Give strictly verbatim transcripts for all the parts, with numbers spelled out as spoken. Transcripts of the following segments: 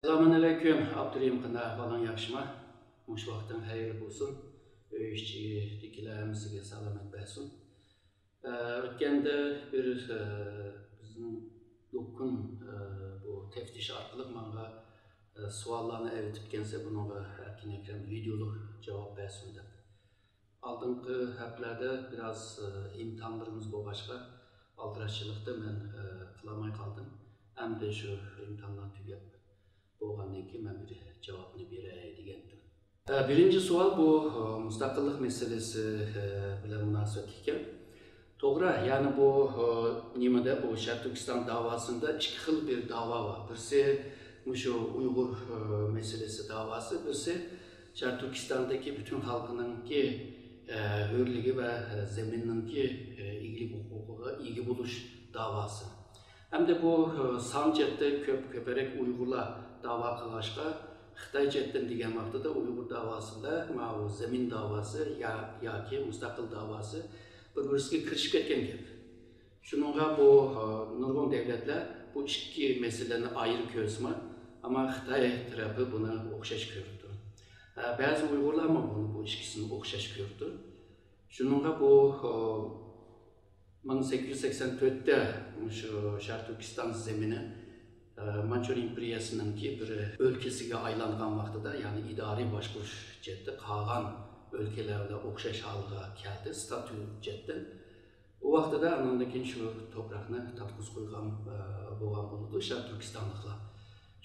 سالامۇئەلەيكۇم، ئابدۇرېھىم، قانداق ئەھۋالىڭ، ياخشىمۇ؟ مۇشۇ ۋاقتىڭ خەيرلىك بولسۇن. ئۆي ئىچىدىكىلەر ھەممىسىگە سالامەت بەرسۇن. ئە، ئۆتكەندە بىر، ئە، بىزنىڭ دۇككۇن، ئە، بۇ تەپتىش ئارقىلىق ماڭا، ئە، سوئاللارنى ئەۋېتىپتىكەنسەن، بۇنىڭغا ئەركىن ئەكرەم ۋىدېئولۇق جاۋاب بەرسۇن دەپ. ئالدىنقى ھەپتىلەردە بىراز، ئە، ئىمتىھانلىرىمىز بولغاچقا، ئالدىراشچىلىقتا مەن، ئە، قىلالماي قالدىم. ئەمدى شۇ ئىمتىھانلار تۈگەپ بولغاندىن كېيىن مەن بىر جاۋابنى بېرەي دېگەنتىم. ئە، بىرىنچى سوئال بۇ، ئە، مۇستەقىللىق مەسىلىسى، ئە، بىلەن مۇناسىۋەتلىك ئىكەن. توغرا، يەنى بۇ، ئە، نېمىدە، بۇ شەرقىي تۈركىستان داۋاسىدا ئىككى خىل بىر داۋا بار. بىرسى مۇشۇ ئۇيغۇر، ئە، مەسىلىسى داۋاسى، بىرسى شەرقىي تۈركىستاندىكى پۈتۈن خەلقنىڭكى، ئە، ھۆرلۈكى ۋە، ئە، زېمىننىڭكى، ئە، ئىگىلىك ھوقۇقىغا ئىگە بولۇش داۋاسى. ئەمدى بۇ، ئە، سان جەھەتتە كۆپ، كۆپرەك ئۇيغۇرلار داۋا قىلغاچقا، خىتاي جەھەتتىن دېگەن ۋاقتىدا ئۇيغۇر داۋاسى بىلەن ماۋۇ زېمىن داۋاسى يا، ياكى مۇستەقىل داۋاسى بىر-بىرسىگە كىرىشىپ كەتكەن گەپ. شۇنىڭغا بۇ، ئە، نۇرغۇن دۆلەتلەر بۇ ئىككى مەسىلىنى ئايرىپ كۆرسىمۇ، ئەمما خىتاي تەرىپى بۇنى ئوخشاش كۆرۈپتۇ. ئە، بەزى ئۇيغۇرلارمۇ بۇنى، بۇ ئىككىسىنى ئوخشاش كۆرۈپتۇ. شۇنىڭغا بۇ، ئە، مىڭ سەككىز يۈز سەكسەن تۆتتە مۇشۇ شەرقىي تۈركىستان زېمىنى، ئە، مانچۇر ئىمپېرىيەسىنىڭكى بىر ئۆلكىسىگە ئايلانغان ۋاقتىدا، يەنى ئىدارىي باشقۇرۇش جەھەتتە قالغان ئۆلكىلەر بىلەن ئوخشاش ھالغا كەلدى، ستاتۇ جەھەتتىن. ئۇ ۋاقتىدا ئانىڭدىن كېيىن شۇ توپراقنى تارتقۇزۇپ قويغان، ئە، بولغان بولىدۇ شەرقىي تۈركىستانلىقلار.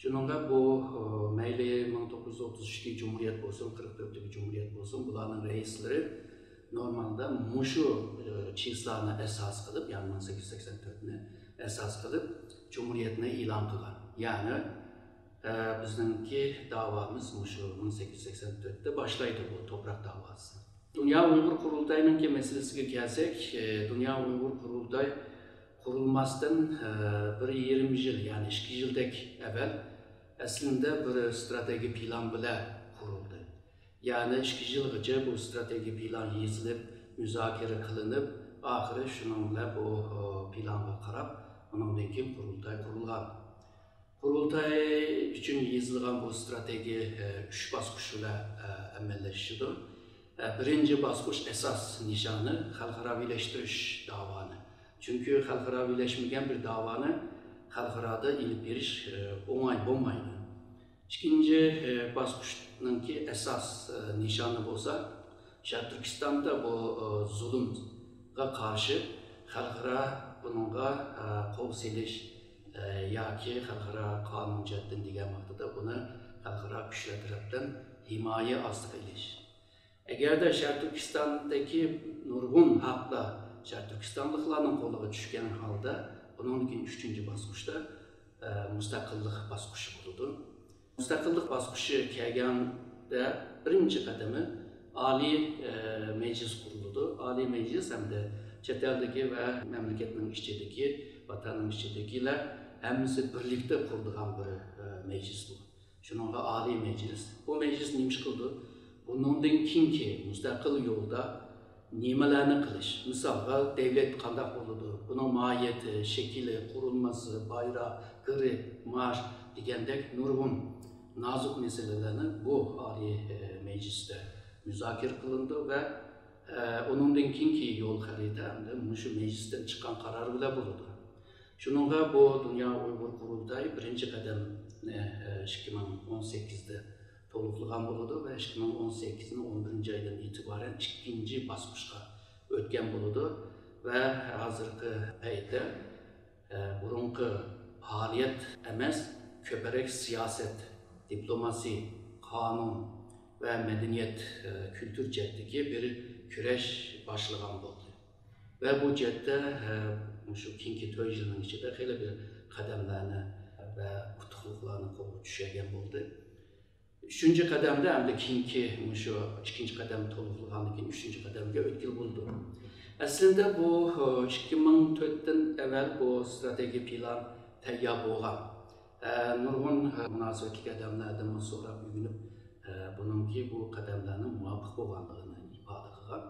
شۇنىڭغا بۇ، ئە، مەيلى مىڭ توققۇز يۈز ئوتتۇز ئىككى جۇمھۇرىيەت بولسۇن، قىرىق تۆتتىكى جۇمھۇرىيەت بولسۇن، بۇلارنىڭ رەئىسلىرى نورمالدا مۇشۇ، ئە، چىسلانى ئاساس قىلىپ، يەنى مىڭ سەككىز يۈز سەكسەن تۆتنى ئاساس قىلىپ جۇمھۇرىيەتنى ئېلان قىلغان. يەنى، ئە، بىزنىڭكى داۋامىز مۇشۇ مىڭ سەككىز يۈز سەكسەن تۆتتە باشلايدۇ بۇ توپراق داۋاسى. دۇنيا ئۇيغۇر قۇرۇلتايىنىڭكى مەسىلىسىگە كەلسەك، ئە، دۇنيا ئۇيغۇر قۇرۇلتاي قۇرۇلماستىن، ئە، بىر يېرىم يىل، يەنى ئىككى يىلدەك ئەۋۋەل ئەسلىندە بىر ستراتېگىيە پىلان بىلەن قۇرۇلدى. يەنى ئىككى يىلغىچە بۇ ستراتېگىيە پىلان يېزىلىپ، مۇزاكىرە قىلىنىپ، ئاخىرى شۇنىڭ بىلەن بۇ، ئۇ، پىلانغا قاراپ، ئۇنىڭدىن كېيىن قۇرۇلتاي قۇرۇلغان. قۇرۇلتاي ئۈچۈن يېزىلغان بۇ ستراتېگىيە، ئە، ئۈچ باسقۇچ بىلەن، ئە، ئەمەلىيلىشىدۇ. ئە، بىرىنچى باسقۇچ ئاساس نىشانى خەلقئاراۋىلەشتۈرۈش داۋانى. چۈنكى خەلقئاراۋىلەشمىگەن بىر داۋانى خەلقئارادا ئېلىپ بېرىش، ئە، ئوڭاي بولمايدۇ. ئىككىنچى، ئە، باسقۇچنىڭكى ئاساس، ئە، نىشانى بولسا شەرقىي تۈركىستاندا بۇ، ئە، زۇلۇمغا قارشى خەلقئارا بۇنىڭغا، ئە، قول سېلىش، ئە، ياكى خەلقئارا قانۇن جەھەتتىن دېگەن ۋاقتىدا بۇنى خەلقئارا كۈچلەر تەرەپتىن ھىمايە ئاستىغا ئېلىش. ئەگەردە شەرقىي تۈركىستاندىكى نۇرغۇن ھەقلەر شەرقىي تۈركىستانلىقلارنىڭ قولىغا چۈشكەن ھالدا، بۇنىڭدىن كېيىن ئۈچىنچى باسقۇچتا، ئە، مۇستەقىللىق باسقۇچى بولىدۇ. مۇستەقىللىق باسقۇچى كەلگەندە بىرىنچى قەدىمى ئالىي، ئە، مەجلىس قۇرۇلىدۇ. ئالىي مەجلىس ھەمدە چەت ئەلدىكى ۋە مەملىكەتنىڭ ئىچىدىكى، ۋەتەننىڭ ئىچىدىكىلەر ھەممىسى بىرلىكتە قۇرىدىغان بىر، ئە، مەجلىس بۇ. شۇنىڭغا ئالىي مەجلىس. بۇ مەجلىس نېمە ئىش قىلىدۇ؟ بۇنىڭدىن كېيىنكى مۇستەقىل يولدا نېمىلەرنى قىلىش؟ مىسالغا، دەۋلەت قانداق بولىدۇ؟ بۇنىڭ ماھىيىتى، شەكلى، قۇرۇلمىسى، بايراق، گىرى، مارش دېگەندەك نۇرغۇن نازۇك مەسىلىلەرنى بۇ ئالىي، ئە، مەجلىستە مۇزاكىرە قىلىنىدۇ ۋە، ئە، ئۇنىڭدىن كېيىنكى يول خەرىتە ئەمدى مۇشۇ مەجلىستىن چىققان قارار بىلەن بولىدۇ. شۇنىڭغا بۇ دۇنيا ئۇيغۇر قۇرۇلتايى بىرىنچى قەدەمنى، ئە، ئىككى مىڭ ئون سەككىزدە تولۇقلىغان بولىدۇ ۋە ئىككى مىڭ ئون سەككىزنىڭ ئون بىرىنچى ئايدىن ئېتىبارەن ئىككىنچى باسقۇچقا ئۆتكەن بولىدۇ ۋە ھازىرقى پەيتتە، ئە، بۇرۇنقى پائالىيەت ئەمەس، كۆپرەك سىياسەت، دىپلوماسىي، قانۇن ۋە مەدەنىيەت، ئە، كۈلتۈر جەھەتتىكى بىر كۈرەش باشلىغان بولدى. ۋە بۇ جەھەتتە، ئە، مۇشۇ كېيىنكى تۆت يىلنىڭ ئىچىدە خېلى بىر قەدەملەرنى ۋە ئۇتۇقلۇقلارنى قولغا چۈشۈرگەن بولدى. ئۈچىنچى قەدەمدە ئەمدى كېيىنكى مۇشۇ ئىككىنچى قەدەم تولۇقلىغاندىن كېيىن ئۈچىنچى قەدەمگە ئۆتكىلى بولىدۇ. ئەسلىدە بۇ، ئىككى مىڭ تۆتتىن ئەۋۋەل بۇ ستراتېگىيە پىلان تەييار بولغان. ئە، نۇرغۇن، ئە، مۇناسىۋەتلىك ئادەملەردىنمۇ سوراپ ئۆگىنىپ، ئە، بۇنىڭكى بۇ قەدەملەرنىڭ مۇۋاپىق بولغانلىقىنى ئىپادە قىلغان.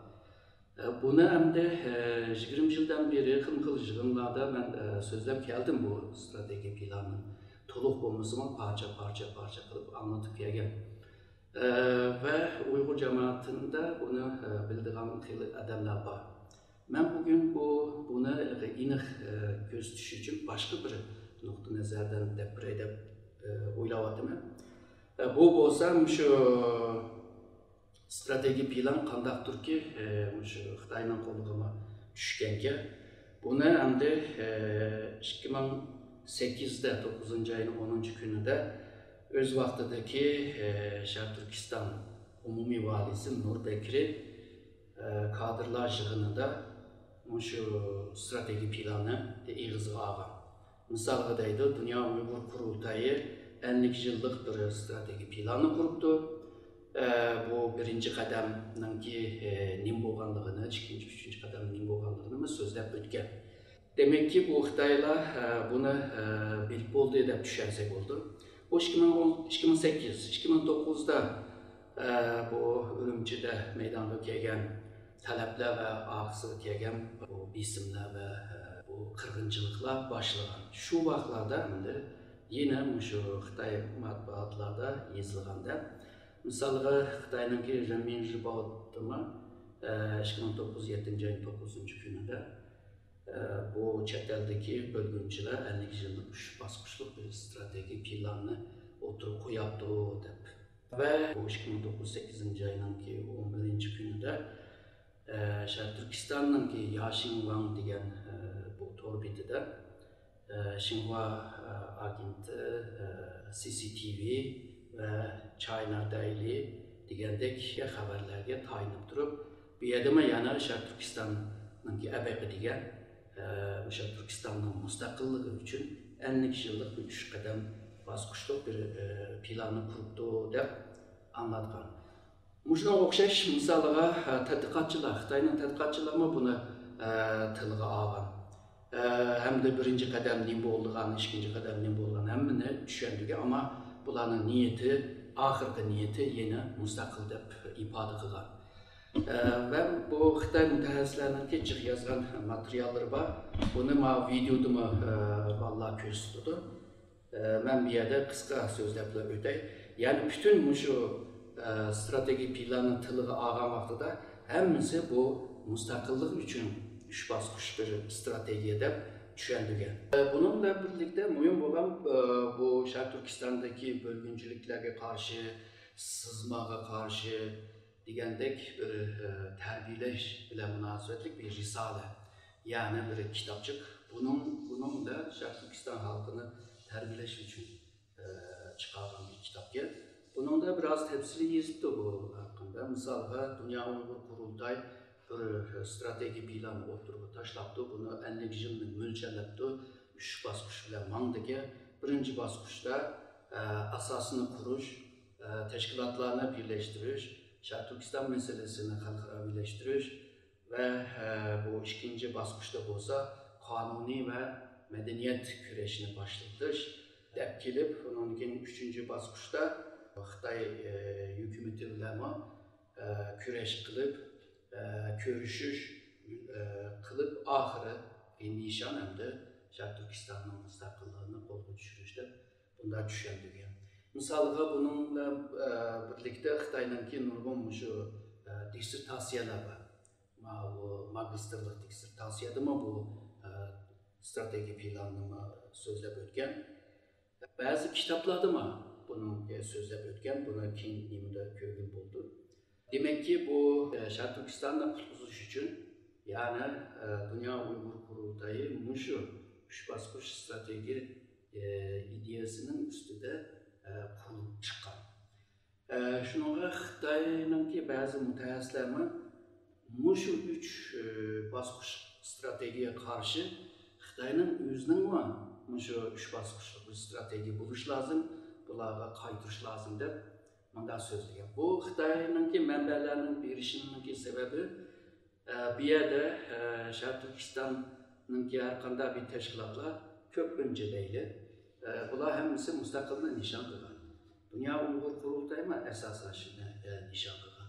ئە، بۇنى ئەمدى، ئە، يىگىرمە يىلدىن بېرى خىلمۇ خىل يىغىنلاردا مەن، ئە، سۆزلەپ كەلدىم بۇ ستراتېگىيە پىلاننىڭ تولۇق بولمىسىمۇ پارچە، پارچە، پارچە قىلىپ ئاڭلىتىپ كەلگەن. ئە، ۋە ئۇيغۇر جامائىتىدە بۇنى، ئە، بىلىدىغان خېلى ئادەملەر بار. مەن بۈگۈن بۇ، بۇنى ئېنىق، ئە، كۆرسىتىش ئۈچۈن باشقا بىر نۇقتىئى نەزەردىن دەپ بېرەي دەپ، ئە، ئويلاۋاتىمەن. ئە، بۇ بولسا مۇشۇ ئىستراتېگىيە پىلان قانداقتۇركى، ئە، مۇشۇ خىتاينىڭ قولىغىمۇ چۈشكەنكەن. بۇنى ئەمدى، ئە، ئىككى مىڭ سەككىزدە، توققۇزىنچى ئاينىڭ ئونىنچى كۈنىدە ئۆز ۋاقتىدىكى، ئە، شەرقىي تۈركىستان ئومۇمىي ۋالىيسى نۇر بەكرى، ئە، كادىرلار يىغىنىدا مۇشۇ ئىستراتېگىيە پىلاننى ئېغىزغا ئالغان. مىسالغا دەيدۇ، دۇنيا ئۇيغۇر قۇرۇلتايى ئەللىك يىللىق بىر ئىستراتېگىيە پىلاننى قۇرۇپتۇ. ئە، بۇ بىرىنچى قەدەمنىڭكى، ئە، نېمە بولغانلىقىنى، ئىككىنچى، ئۈچىنچى قەدەم نېمە بولغانلىقىنى سۆزلەپ ئۆتكەن. دېمەككى، بۇ خىتايلار، ئە، بۇنى، ئە، بىلىپ بولدى دەپ چۈشەنسەك بولىدۇ. بۇ ئىككى مىڭ ئون، ئىككى مىڭ سەككىز، ئىككى مىڭ توققۇزدا، ئە، بۇ ئۈرۈمچىدە مەيدانغا كەلگەن تەلەپلەر ۋە ئارقىسىغا كەلگەن بۇ بېسىملار ۋە، ئە، بۇ قىرغىنچىلىقلار باشلىغان. شۇ ۋاقىتلاردا ئەمدى يەنە مۇشۇ خىتاي مەتبۇئاتلاردا يېزىلغاندا، مىسالغا، خىتاينىڭكى رېنمىن رىباۋتىمۇ، ئە، ئىككى مىڭ توققۇز، يەتتىنچى ئاينىڭ توققۇزىنچى كۈنىدە، ئە، بۇ چەت ئەلدىكى بۆلگۈنچىلەر ئەللىك يىللىق ئۈچ باسقۇچلۇق بىر ئىستراتېگىيە پىلاننى ئوتتۇرىغا قوياپتۇ دەپ. ۋە بۇ ئىككى مىڭ توققۇز، سەككىزىنچى ئاينىڭكى ئون بىرىنچى كۈنىدە، ئە، شەرقىي تۈركىستاننىڭكى يا شىنۋاڭ دېگەن، ئە، بۇ تور بېتىدە، ئە، شىنۋا، ئە، ئاگېنتى، ئە، سى سى تى ۋى ۋە چاينا دەيلى دېگەندەك خەۋەرلەرگە تايىنىپ تۇرۇپ، بۇ يەردىمۇ يەنە شەرقىي تۈركىستاننىڭكى ئەبەقى دېگەن، ئە، شەرقىي تۈركىستاننىڭ مۇستەقىللىقى ئۈچۈن ئەللىك يىللىق بىر ئۈچ قەدەم باسقۇچلۇق بىر، ئە، پىلاننى قۇرۇپتۇ دەپ ئاڭلاتقان. مۇشۇنىڭغا ئوخشاش مىسالغا، ئە، تەتقىقاتچىلار، خىتاينىڭ تەتقىقاتچىلىرىمۇ بۇنى، ئە، تىلغا ئالغان. ئە، ھەمدە بىرىنچى قەدەم نېمە بولىدىغان، ئىككىنچى قەدەم نېمە بولىدىغان ھەممىنى چۈشەندۈرگەن، ئەمما بۇلارنىڭ نىيىتى، ئاخىرقى نىيىتى يەنە مۇستەقىل دەپ ئىپادە قىلغان. ئە، ۋە بۇ خىتاي مۇتەخەسسىسلەرنىڭكى جىق يازغان ماتېرىياللىرى بار. بۇنى ماۋۇ ۋىدېودىمۇ، ئە، بالىلار كۆرسىتىدۇ. ئە، مەن بۇ يەردە قىسقا سۆزلەپلا ئۆتەي. يەنى پۈتۈن مۇشۇ، ئە، ئىستراتېگىيە پىلانىنى تىلغا ئالغان ۋاقتىدا ھەممىسى بۇ مۇستەقىللىق ئۈچۈن ئۈچ باسقۇچ بىر ئىستراتېگىيە دەپ چۈشەندۈرگەن. ئە، بۇنىڭ بىلەن بىرلىكتە مۇھىم بولغان، ئە، بۇ شەرقىي تۈركىستاندىكى بۆلگۈنچىلىكلەرگە قارشى، سىزماغا قارشى دېگەندەك بىر، ئە، تەربىيەلەش بىلەن مۇناسىۋەتلىك بىر رىسالە، يەنى بىر كىتابچىق. بۇنىڭ، بۇنىڭ بىلەن شەرقىي تۈركىستان خەلقىنى تەربىيەلەش ئۈچۈن ئە، چىقارغان بىر كىتابكەن. بۇنىڭدا بىر ئاز تەپسىلىي يېزىپتۇ بۇ ھەققىدە. مىسالغا، دۇنيا ئۇيغۇر قۇرۇلتاي بىر ئىستراتېگىيە پىلانى ئوتتۇرىغا تاشلاپتۇ. بۇنى ئەللىك يىلنى مۆلچەرلەپتۇ. ئۈچ باسقۇچ بىلەن ماڭىدىكەن. بىرىنچى باسقۇچتا، ئە، ئاساسىنى قۇرۇش، ئە، تەشكىلاتلارنى بىرلەشتۈرۈش، شەرقىي تۈركىستان مەسىلىسىنى خەلقئاراۋىلەشتۈرۈش، ۋە، ئە، بۇ ئىككىنچى باسقۇچتا بولسا قانۇنىي ۋە مەدەنىيەت كۈرەشنى باشلىتىش دەپ كېلىپ، ئۇنىڭدىن كېيىن ئۈچىنچى باسقۇچتا خىتاي، ئە، ھۆكۈمىتى بىلەنمۇ، ئە، كۈرەش قىلىپ، ئە، كۆرۈشۈش، ئە، قىلىپ، ئاخىرى نىشان ئەمدى شەرقىي تۈركىستاننىڭ مۇستەقىللىقىنى قولغا چۈشۈرۈش دەپ بۇنداق چۈشەندۈرگەن. مىسالغا، بۇنىڭ بىلەن، ئە، بىرلىكتە خىتاينىڭكى نۇرغۇن مۇشۇ، ئە، دىسسېرتاتسىيەلەر بار. ماۋۇ ماگىستىرلىق دىسسېرتاتسىيەدىمۇ بۇ، ئە، ئىستراتېگىيە پىلانىنىمۇ سۆزلەپ ئۆتكەن. بەزى كىتابلاردىمۇ بۇنى سۆزلەپ ئۆتكەن، بۇنى كېيىن نېمىدە كۆرگىلى بولىدۇ. دېمەككى، بۇ، ئە، شەرقىي تۈركىستاننى قۇتقۇزۇش ئۈچۈن، يەنى، ئە، دۇنيا ئۇيغۇر قۇرۇلتايى مۇشۇ ئۈچ باسقۇچ ئىستراتېگىيە، ئە، ئىدىيەسىنىڭ ئۈستىدە، ئە، قۇرۇلۇپ چىققان. ئە، شۇنىڭغا خىتاينىڭكى بەزى مۇتەخەسسىسلەرمۇ مۇشۇ ئۈچ، ئە، باسقۇچ ئىستراتېگىيەگە قارشى خىتاينىڭ ئۆزىنىڭمۇ مۇشۇ ئۈچ باسقۇچلۇق بىر ئىستراتېگىيە بولۇشى لازىم، بۇلارغا قايتۇرۇش لازىم دەپ مۇنداق سۆزلىگەن. بۇ خىتاينىڭكى مەنبەلەرنىڭ بېرىشىنىڭكى سەۋەبى، ئە، بۇ يەردە، ئە، شەرقىي تۈركىستاننىڭكى ھەر قانداق بىر تەشكىلاتلار كۆپىنچە دەيلى، ئە، بۇلار ھەممىسى مۇستەقىلنى نىشان قىلغان. دۇنيا ئۇيغۇر قۇرۇلتىيىمۇ ئاساسەن شۇنى، ئە، نىشان قىلغان.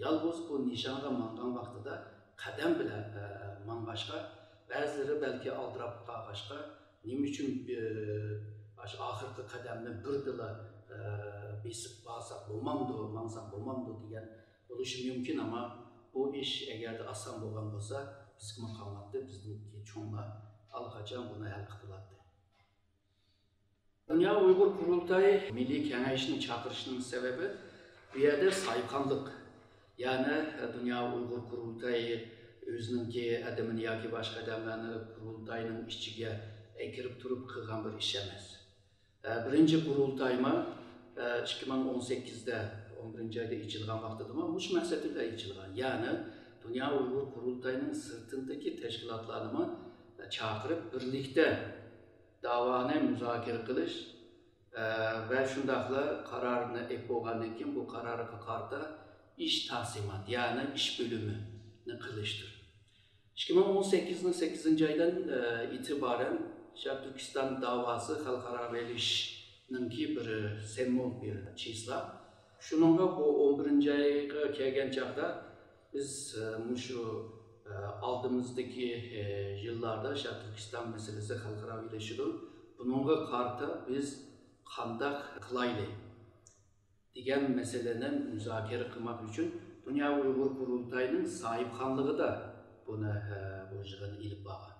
يالغۇز بۇ نىشانغا ماڭغان ۋاقتىدا قەدەم بىلەن، ئە، ماڭغاچقا، بەزىلىرى بەلكى ئالدىراپ قالغاچقا، نېمە ئۈچۈن، ئە، ئاشۇ ئاخىرقى قەدەمنى بىردىلا، ئە، بېسىپ بارساق بولمامدۇ، ماڭساق بولمامدۇ دېگەن بولۇشى مۇمكىن، ئەمما بۇ ئىش ئەگەردە ئاسان بولغان بولسا، بىزگىمۇ قالماتتى، بىزنىڭكى چوڭلار ئاللىقاچان بۇنى ھەل قىلىپ بولاتتى. دۇنيا ئۇيغۇر قۇرۇلتايى مىللىي كېڭەشنى چاقىرىشنىڭ سەۋەبى، بۇ يەردە ساھىبخانلىق، يەنى دۇنيا ئۇيغۇر قۇرۇلتايى ئۆزىنىڭكى ئادىمىنى ياكى باشقا ئادەملەرنى قۇرۇلتاينىڭ ئىچىگە ئەكىرىپ تۇرۇپ قىلغان بىر ئىش ئەمەس. ئە، بىرىنچى قۇرۇلتايمۇ، ئە، ئىككى مىڭ ئون سەككىزدە، ئون بىرىنچى ئايدا ئېچىلغان ۋاقتىدىمۇ مۇشۇ مەقسەت بىلەن ئېچىلغان. يەنى دۇنيا ئۇيغۇر قۇرۇلتايىنىڭ سىرتىدىكى تەشكىلاتلارنىمۇ، ئە، چاقىرىپ، بىرلىكتە داۋانى مۇزاكىرە قىلىش، ئە، ۋە شۇنداقلا قارارنى ئېلىپ بولغاندىن كېيىن بۇ قارارغا قارىتا ئىش تەقسىمات، يەنى ئىش بۆلۈمىنى قىلىشتۇر. ئىككى مىڭ ئون سەككىزنىڭ سەككىزىنچى ئايدىن، ئە، ئېتىبارەن شەرقىي تۈركىستان داۋاسى خەلقئارا بىرلىشىشنىڭكى بىر سېمبول، بىر چىسلا. شۇنىڭغا بۇ ئون بىرىنچى ئايغا كەلگەن چاغدا بىز، ئە، مۇشۇ، ئە، ئالدىمىزدىكى، ئە، يىللاردا شەرقىي تۈركىستان مەسىلىسى خەلقئارا بىرلىشىدۇ. بۇنىڭغا قارىتا بىز قانداق قىلايلى دېگەن مەسىلىنى مۇزاكىرە قىلماق ئۈچۈن دۇنيا ئۇيغۇر قۇرۇلتايىنىڭ ساھىبخانلىقىدا بۇنى، ئە، بۇ يىغىننى ئېلىپ بارغان.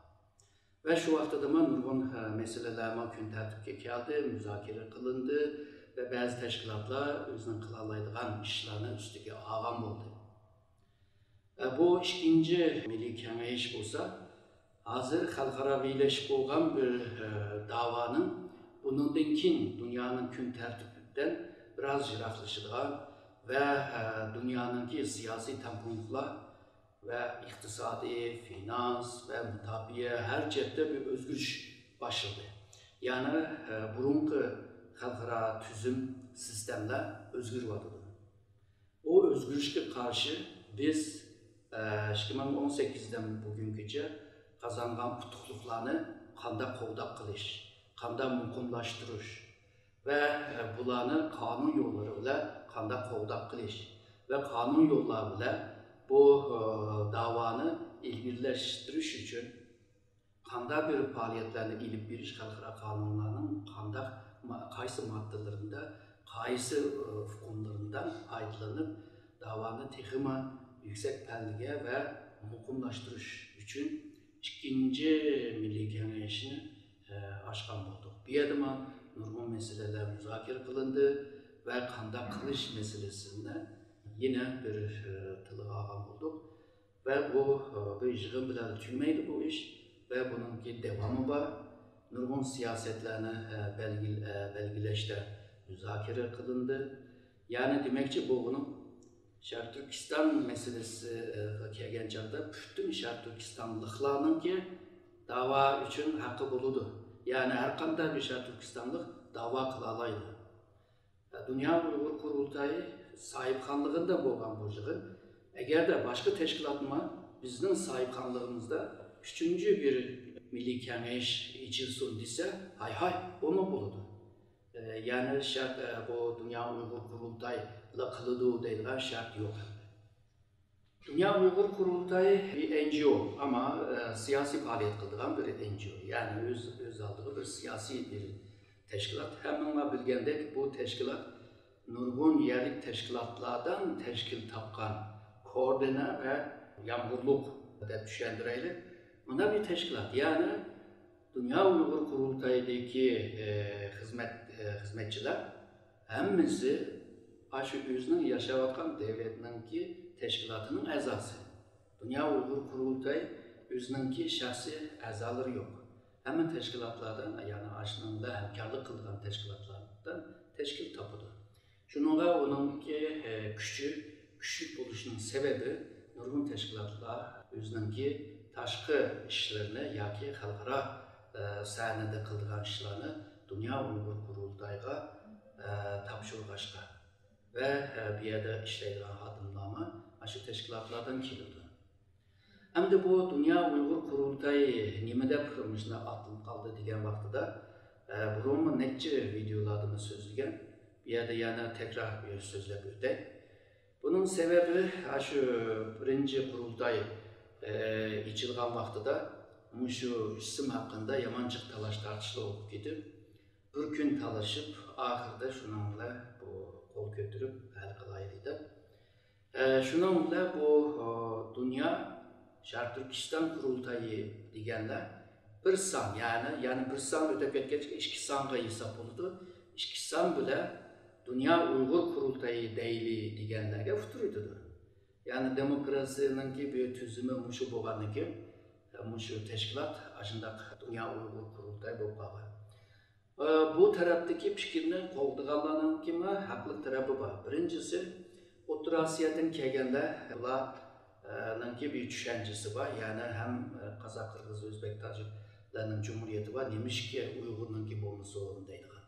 ۋە شۇ ۋاقتىدىمۇ نۇرغۇن، ئە، مەسىلىلەرمۇ كۈن تەرتىپكە كەلدى، مۇزاكىرە قىلىندى ۋە بەزى تەشكىلاتلار ئۆزىنىڭ قىلالايدىغان ئىشلارنى ئۈستىگە ئالغان بولدى. ئە، بۇ ئىككىنچى مىللىي كېڭەش بولسا، ھازىر خەلقئارا بىرلەشكەن بولغان بىر، ئە، داۋانىڭ بۇنىڭدىن كېيىن دۇنيانىڭ كۈن تەرتىپىدىن بىراز يىراقلىشىدىغان ۋە، ئە، دۇنيانىڭكى سىياسىي تەڭپۇڭلۇقلار ۋە ئىقتىسادىي، فىنانس ۋە مۇداپىئە ھەر جەھەتتە بىر ئۆزگىرىش باشلىدى. يەنى، ئە، بۇرۇنقى خەلقئارا تۈزۈم، سىستېمىلار ئۆزگىرىۋاتىدۇ. ئۇ ئۆزگىرىشكە قارشى بىز، ئە، ئىككى مىڭ ئون سەككىزدىن بۈگۈنگىچە قازانغان ئۇتۇقلۇقلارنى قانداق قوغداپ قېلىش، قانداق مۇقىملاشتۇرۇش ۋە، ئە، بۇلارنى قانۇن يوللىرى بىلەن قانداق قوغداپ قېلىش ۋە قانۇن يوللار بىلەن بۇ، ئە، داۋانى ئىلگىرىلەشتۈرۈش ئۈچۈن قانداق بىر پائالىيەتلەرنى ئېلىپ بېرىش، خەلقئارا قانۇنلارنىڭ قانداق ما-، قايسى ماددىلىرىدا، قايسى، ئۇ، ئۇقۇملىرىدا پايدىلىنىپ، داۋانى تېخىمۇ يۈكسەك پەللىگە ۋە مۇقىملاشتۇرۇش ئۈچۈن ئىككىنچى مىللىي كېڭەشنى، ئە، ئاچقان بولدۇق. بۇ يەردىمۇ نۇرغۇن مەسىلىلەر مۇزاكىرە قىلىندى ۋە قانداق قىلىش مەسىلىسىنى يەنە بىر، ئە، تىلغا ئالغان بولدۇق. ۋە بۇ، ئە، بىر يىغىن بىلەن تۈگىمەيدۇ بۇ ئىش ۋە بۇنىڭكى داۋامى بار. نۇرغۇن سىياسەتلەرنى، ئە، بەلگىل-، ئە، بەلگىلەشتە مۇزاكىرە قىلىندى. يەنى دېمەكچى بولغىنىم، شەرقىي تۈركىستان مەسىلىسىگە كەلگەن چاغدا پۈتۈن شەرقىي تۈركىستانلىقلارنىڭكى داۋا ئۈچۈن ھەققى بولىدۇ. يەنى ھەر قانداق بىر شەرقىي تۈركىستانلىق داۋا قىلالايدۇ. دۇنيا ئۇيغۇر قۇرۇلتايى ساھىبخانلىقىدا بولغان بۇ يىغىن، ئەگەردە باشقا تەشكىلاتمۇ بىزنىڭ ساھىبخانلىقىمىزدا ئۈچىنچى بىر مىللىي كېڭەش ئېچىلسۇن دېسە، ھاي ھاي، بۇمۇ بولىدۇ. ئە، يەنى شەرت، ئە، بۇ دۇنيا ئۇيغۇر قۇرۇلتايلا قىلىدۇ دەيدىغان شەرت يوق. دۇنيا ئۇيغۇر قۇرۇلتايى بىر ئېن جى ئو، ئەمما، ئە، سىياسىي پائالىيەت قىلىدىغان بىر ئېن جى ئو. يەنى ئۆز، ئۆز ئالدىغا بىر سىياسىي بىر تەشكىلات. ھەممىڭلار بىلگەندەك، بۇ تەشكىلات نۇرغۇن يەرلىك تەشكىلاتلاردىن تەشكىل تاپقان، كوردىنە ۋە يامغۇرلۇق دەپ چۈشەندۈرەيلى. مۇنداق بىر تەشكىلات. يەنى دۇنيا ئۇيغۇر قۇرۇلتايىدىكى، ئە، خىزمەت، ئە، خىزمەتچىلەر ھەممىسى ئاشۇ ئۆزىنىڭ ياشاۋاتقان دۆلەتنىڭكى تەشكىلاتىنىڭ ئەزاسى. دۇنيا ئۇيغۇر قۇرۇلتايى ئۆزىنىڭكى شەخسىي ئەزالىرى يوق. ھەممە تەشكىلاتلاردىن، يەنى ئاشۇنىڭ بىلەن ھەمكارلىق قىلىدىغان تەشكىلاتلاردىن تەشكىل تاپىدۇ. شۇنىڭغا ئۇنىڭكى، ئە، كۈچى كۈچلۈك بولۇشىنىڭ سەۋەبى، نۇرغۇن تەشكىلاتلار ئۆزىنىڭكى تاشقى ئىشلىرىنى ياكى خەلقئارا، ئە، سەھنىدە قىلىدىغان ئىشلارنى دۇنيا ئۇيغۇر قۇرۇلتايىغا، ئە، تاپشۇرغاچقا ۋە، ئە، بۇ يەردە ئىشلەيدىغان خادىملارمۇ ئاشۇ تەشكىلاتلاردىن كېلىدۇ. ئەمدى بۇ دۇنيا ئۇيغۇر قۇرۇلتايى نېمە دەپ مۇشۇنداق ئاتىلىپ قالدى دېگەن ۋاقتىدا، ئە، بۇرۇنمۇ نەچچە ۋىدېئولاردا سۆزلىگەن، بۇ يەردە يەنە تەكرار بىر سۆزلەپ ئۆتەي. بۇنىڭ سەۋەبى، ئاشۇ بىرىنچى قۇرۇلتاي، ئە، ئېچىلغان ۋاقتىدا مۇشۇ ئىسىم ھەققىدە يامان جىق تالاش تارتىشلار بولۇپ كېتىپ، بىر كۈن تالىشىپ، ئاخىرىدا شۇنىڭ بىلەن بۇ قول كۆتۈرۈپ ھەل قىلايلى دەپ. ئە، شۇنىڭ بىلەن بۇ، ئۇ، دۇنيا شەرقىي تۈركىستان قۇرۇلتايى دېگەنلەر بىر سان، يەنى، يەنى بىر سان ئۆتۈپ كەتكەچكە ئىككى سانغا ھېساب بولىدۇ. ئىككى سان بىلەن دۇنيا ئۇيغۇر قۇرۇلتايى دەيلى دېگەنلەرگە ئۇتتۇرۇۋېتىدۇ. يەنى دېموكراتىيەنىڭكى بىر تۈزۈمى مۇشۇ بولغاندىكىن، مۇشۇ تەشكىلات ئاشۇنداق دۇنيا ئۇيغۇر قۇرۇلتايى بولۇپ قالغان. ئە، بۇ تەرەپتىكى پىكىرنى قوغدىغانلارنىڭكىمۇ ھەقلىق تەرەپى بار. بىرىنچىسى، ئوتتۇرا ئاسىيادىن كەلگەنلەر، بۇلار، ئە، نىڭكى بىر چۈشەنچىسى بار. يەنى ھەم، ئە، قازاق، قىرغىز، ئۆزبەك، تاجىكلارنىڭ جۇمھۇرىيىتى بار. نېمىشقا ئۇيغۇرنىڭكى بولمىسۇن دەيدىغان.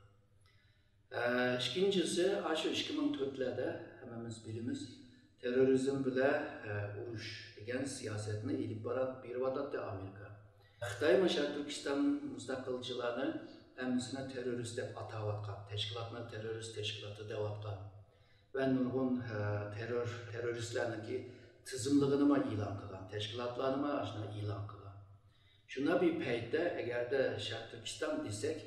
ئە، ئىككىنچىسى، ئاشۇ ئىككى مىڭ تۆتلەردە ھەممىمىز بىلىمىز، تېررورىزم بىلەن، ئە، ئۇرۇش دېگەن سىياسەتنى ئېلىپ بارا-، بېرىۋاتاتتى ئامېرىكا. خىتايمۇ شەرقىي تۈركىستان مۇستەقىلچىلارنى ھەممىسىنى تېررورىست دەپ ئاتاۋاتقان، تەشكىلاتنى تېررورىست تەشكىلاتى دەۋاتقان ۋە نۇرغۇن، ئە، تېررور، تېررورىستلارنىڭكى تىزىملىقىنىمۇ ئېلان قىلغان، تەشكىلاتلارنىمۇ ئاشۇنداق ئېلان قىلغان. شۇنداق بىر پەيتتە، ئەگەردە شەرقىي تۈركىستان دېسەك،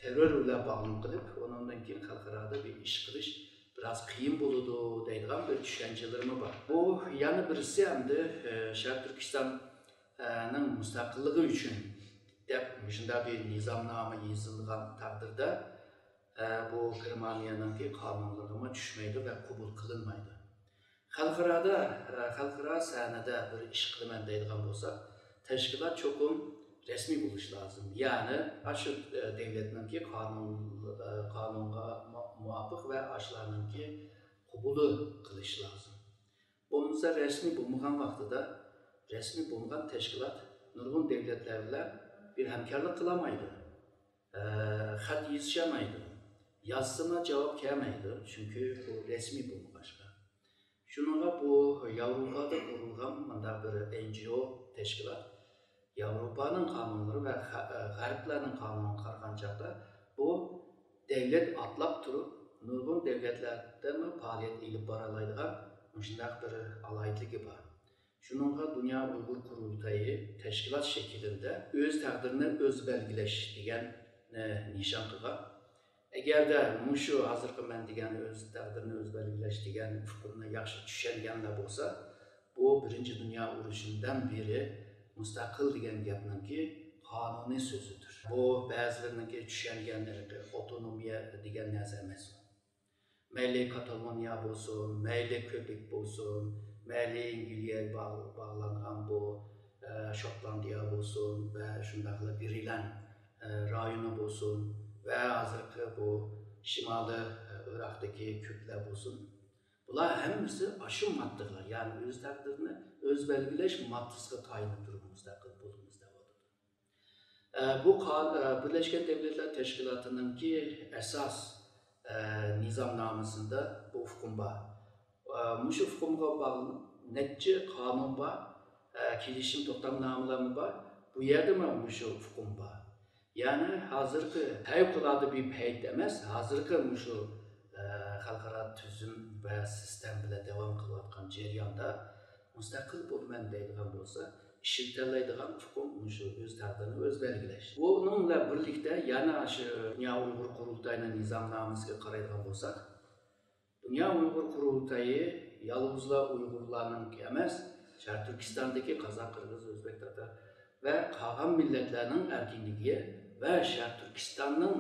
تېررور بىلەن باغلىنىپ قېلىپ، ئۇنىڭدىن كېيىن خەلقئارادا بىر ئىش قىلىش بىراز قىيىن بولىدۇ دەيدىغان بىر چۈشەنچىلىرىمۇ بار. بۇ يەنە بىرسى ئەمدى، ئە، شەرقىي تۈركىستان، ئە، نىڭ مۇستەقىللىقى ئۈچۈن دەپ مۇشۇنداق بىر نىزامنامە يېزىلغان تەقدىردە، ئە، بۇ گېرمانىيەنىڭكى قانۇنلىرىغىمۇ چۈشمەيدۇ ۋە قوبۇل قىلىنمايدۇ. خەلقئارادا، ئە، خەلقئارا سەھنىدە بىر ئىش قىلىمەن دەيدىغان بولساق، تەشكىلات چوقۇم رەسمىي بولۇشى لازىم. يەنى ئاشۇ، ئە، دۆلەتنىڭكى قانۇن، ئە، قانۇنغا مۇ-، مۇۋاپىق ۋە ئاشۇلارنىڭكى قوبۇلى قىلىشى لازىم. بولمىسا رەسمىي بولمىغان ۋاقتىدا رەسمىي بولمىغان تەشكىلات نۇرغۇن دۆلەتلەر بىلەن بىر ھەمكارلىق قىلالمايدۇ. ئە، خەت يېزىشالمايدۇ. يازسىمۇ جاۋاب كەلمەيدۇ، چۈنكى بۇ رەسمىي بولمىغاچقا. شۇنىڭغا بۇ ياۋروپادا قۇرۇلغان مۇنداق بىر ئېن جى ئو تەشكىلات ياۋروپانىڭ قانۇنلىرى ۋە خە-، غەربلەرنىڭ قانۇنىغا قارىغان چاغدا بۇ دۆلەت ئاتلاپ تۇرۇپ نۇرغۇن دۆلەتلەردىمۇ پائالىيەت ئېلىپ بارالايدىغان مۇشۇنداق بىر ئالاھىدىلىكى بار. شۇنىڭغا دۇنيا ئۇيغۇر قۇرۇلتىيى تەشكىلات شەكلىدە ئۆز تەقدىرىنى ئۆزى بەلگىلەش دېگەننى نىشان قىلغان. ئەگەردە مۇشۇ ھازىرقى مەن دېگەن ئۆز تەقدىرىنى ئۆزى بەلگىلەش دېگەن ئۇقۇمنى ياخشى چۈشەنگەنلەر بولسا، بۇ بىرىنچى دۇنيا ئۇرۇشىدىن بېرى مۇستەقىل دېگەن گەپنىڭكى قانۇنىي سۆزىدۇر. بۇ بەزىلىرىنىڭكى چۈشەنگەن ھېلىقى ئاپتونومىيە دېگەن نەرسە ئەمەس. مەيلى كاتالونىيە بولسۇن، مەيلى كېبېك بولسۇن، مەيلى ئەنگلىيەگە باغ-، باغلانغان بۇ، ئە، شوتلاندىيە بولسۇن ۋە شۇنداقلا گرېنلاند، ئە، رايونى بولسۇن ۋە ھازىرقى بۇ شىمالىي، ئە، ئىراقتىكى كۈردلەر بولسۇن. بۇلار ھەممىسى ئاشۇ ماددىغا، يەنى ئۆز تەقدىرىنى ئۆزى بەلگىلەش ماددىسىغا تايىنىپ تۇرۇپ مۇستەقىل بولىمىز دەۋاتىدۇ. ئە، بۇ قا-، ئە، بىرلەشكەن دۆلەتلەر تەشكىلاتىنىڭكى ئاساس، ئە، نىزامنامىسىدا بۇ ئۇقۇم بار. ئە، مۇشۇ ئۇقۇمغا باغلىق نەچچە قانۇن بار، ئە، كېلىشىم توختامنامىلەرمۇ بار. بۇ يەردىمۇ مۇشۇ ئۇقۇم بار. يەنى ھازىرقى پەۋقۇلئاددە بىر پەيت ئەمەس، ھازىرقى مۇشۇ، ئە، خەلقئارا تۈزۈم ۋە سىستېما بىلەن داۋام قىلىۋاتقان جەرياندا مۇستەقىل بولىمەن دەيدىغان بولسا، ئىشلىتەلەيدىغان ئۇقۇم مۇشۇ ئۆز تەقدىرىنى ئۆزى بەلگىلەش. بۇنىڭ بىلەن بىرلىكتە يەنە شۇ دۇنيا ئۇيغۇر قۇرۇلتىيىنىڭ نىزامنامىسىغا قارايدىغان بولساق، دۇنيا ئۇيغۇر قۇرۇلتىيى يالغۇزلا ئۇيغۇرلارنىڭكى ئەمەس، شەرقىي تۈركىستاندىكى قازاق، قىرغىز، ئۆزبېك، تاتار ۋە قالغان مىللەتلەرنىڭ ئەركىنلىكى ۋە شەرقىي تۈركىستاننىڭ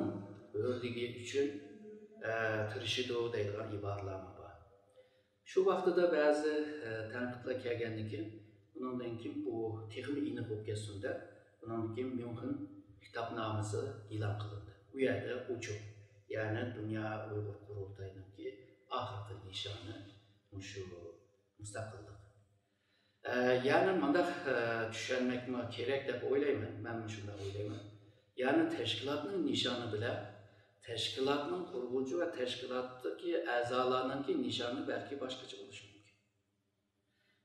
ھۆرلۈكى ئۈچۈن، ئە، تىرىشىدۇ دەيدىغان ئىبارىلەرمۇ بار. شۇ ۋاقتىدا بەزى، ئە، تەنقىدلەر كەلگەندىن كېيىن، ئۇنىڭدىن كېيىن بۇ تېخىمۇ ئېنىق بولۇپ كەتسۇن دەپ، ئۇنىڭدىن كېيىن ميۇنخېن خىتابنامىسى ئېلان قىلىندى. ئۇ يەردە ئوچۇق، يەنى دۇنيا ئۇيغۇر قۇرۇلتىيىنىڭكى ئاخىرقى نىشانى مۇشۇ مۇستەقىللىق. ئە، يەنى مۇنداق، ئە، چۈشەنمەكمۇ كېرەك دەپ ئويلايمەن. مەنمۇ شۇنداق ئويلايمەن. يەنى تەشكىلاتنىڭ نىشانى بىلەن تەشكىلاتنىڭ قۇرغۇچى ۋە تەشكىلاتتىكى ئەزالارنىڭكى نىشانى بەلكى باشقىچە بولۇشى مۇمكىن.